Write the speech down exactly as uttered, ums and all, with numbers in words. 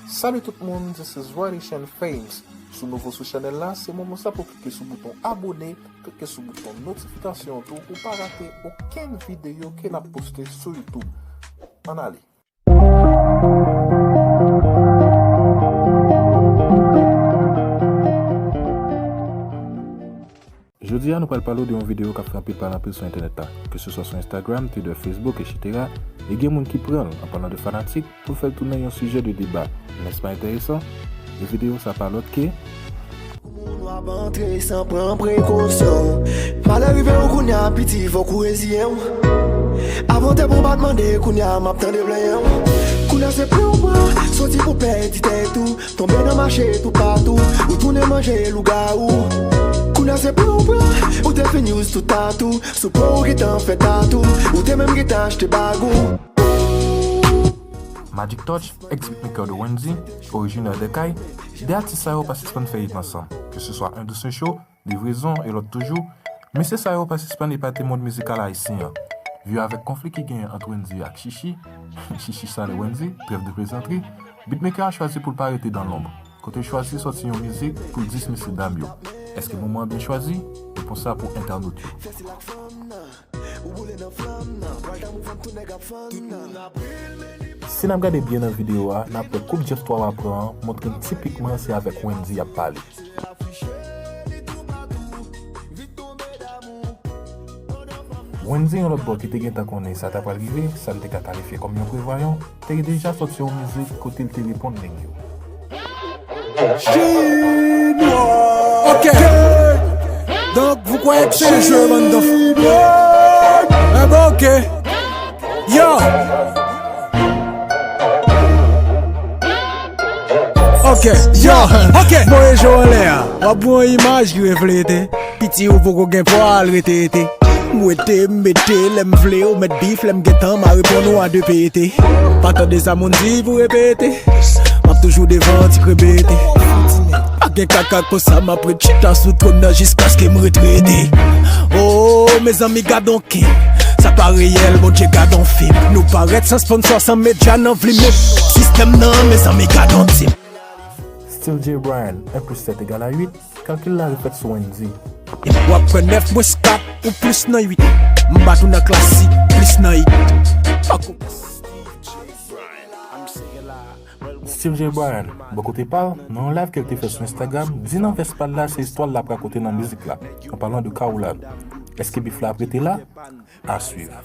Salut tout moun, this is Radishan Fames. Si w nouvo sou chanèl la, se moman sa pou w klike sou bouton abone, klike sou bouton notifikasyon tou pou w pa rate okenn videyo ke n ap poste sou YouTube. Ann ale. Jodi a, nou pral pale w de yon videyo k ap fè anpil pale anpil sou entènèt la, ke se swa sou Instagram, Twitter, Facebook, etsetera. E gen moun ki pran l, an palan de fanatik, pou l fè l tounen yon sijè de deba. Nèspa enteresan? E videyo sa pa lòt ke Moun w ap antre san pran prekosyon. Malè rive w kounye a, piti, fòk ou reziye w. Avan te bon, m pa t mande, kounye a m ap tande plenyen w. Kounye a se pran w pran, soti pou pèdi tèt ou. Tonbe nan mache toupatou, ou tounen manje lougawou. Kounye a se pran w pran, ou te fin use tout tatou. Sou po w gentan fè tatou, ou te menm gentan achte bag ou. Magic Touch, ex beatmaker de Wendy, orijinè de Kay, de atis sa yo pa sispann fè hit ansanm, ke se swa Indousen Cho, Livrezon e lòt toujou. Mesye sa yo pa sispann epate mond mizikal ayisyen an. Vye avèk konfli ki genyen ant Wendy ak Chichi, Chichi sale Wendy, trêve de plezantri, beatmaker a chwazi pou l pa rete dan lonb, kote l chwazi sòti yon mizik pou l dismisi dam yo. Èske moman an byen chwazi? Repons la pou entènot yo. Si n ap gade byen nan videyo a, n ap wè koup Jeff Twa Wa pran an montre n tipikman se avèk Wendy y ap pale. Wendy, yon lòt bò, ki te gentan konnen sa ta pral rive, sa n te ka kalifye kòm yon prevwayan, te deja sòti yon mizik kote l te reponn nèg yo. Ok. Donc, vous croyez que c'est un jeu, bande d'enfants? Eh ben, ok. Yo. Ok, yo, ok. Voye je w anlè a. W ap wè yon imaj ki reflete. Piti, ou poko gen pwa al rete ete. M wete, m mete, lè m vle, ou mèt bif, lè m gentan, m a reponn ou a de pete. Pa tande sa moun di pou repete. M ap toujou devan, ti krebete. Pa gen kaka konsa, m ap ret chita sou twòn nan jiskaske m retrete. Oh, mezanmi, gad on ken. Sa pa reyèl, Bondye gad on fim. Nou parèt san sponsor, san medya nan vlim. Sistèm nan, mezanmi, gad on tim. Steele J. Bryan, un plus sept égale à huit, kalkil la refèt sou Wendy. W ap pran nèf mwens kat ou plis nan uit. M bat ou nan klasik, plis nan it. Fòk ou Steele J. Bryan, bò kote pa l, nan yon live ke l te fè sou Instagram, di nan vès pa l la se istwa l l ap rakonte nan mizik la, an palan de Kaolan. Èske bif la ap rete la? À suivre.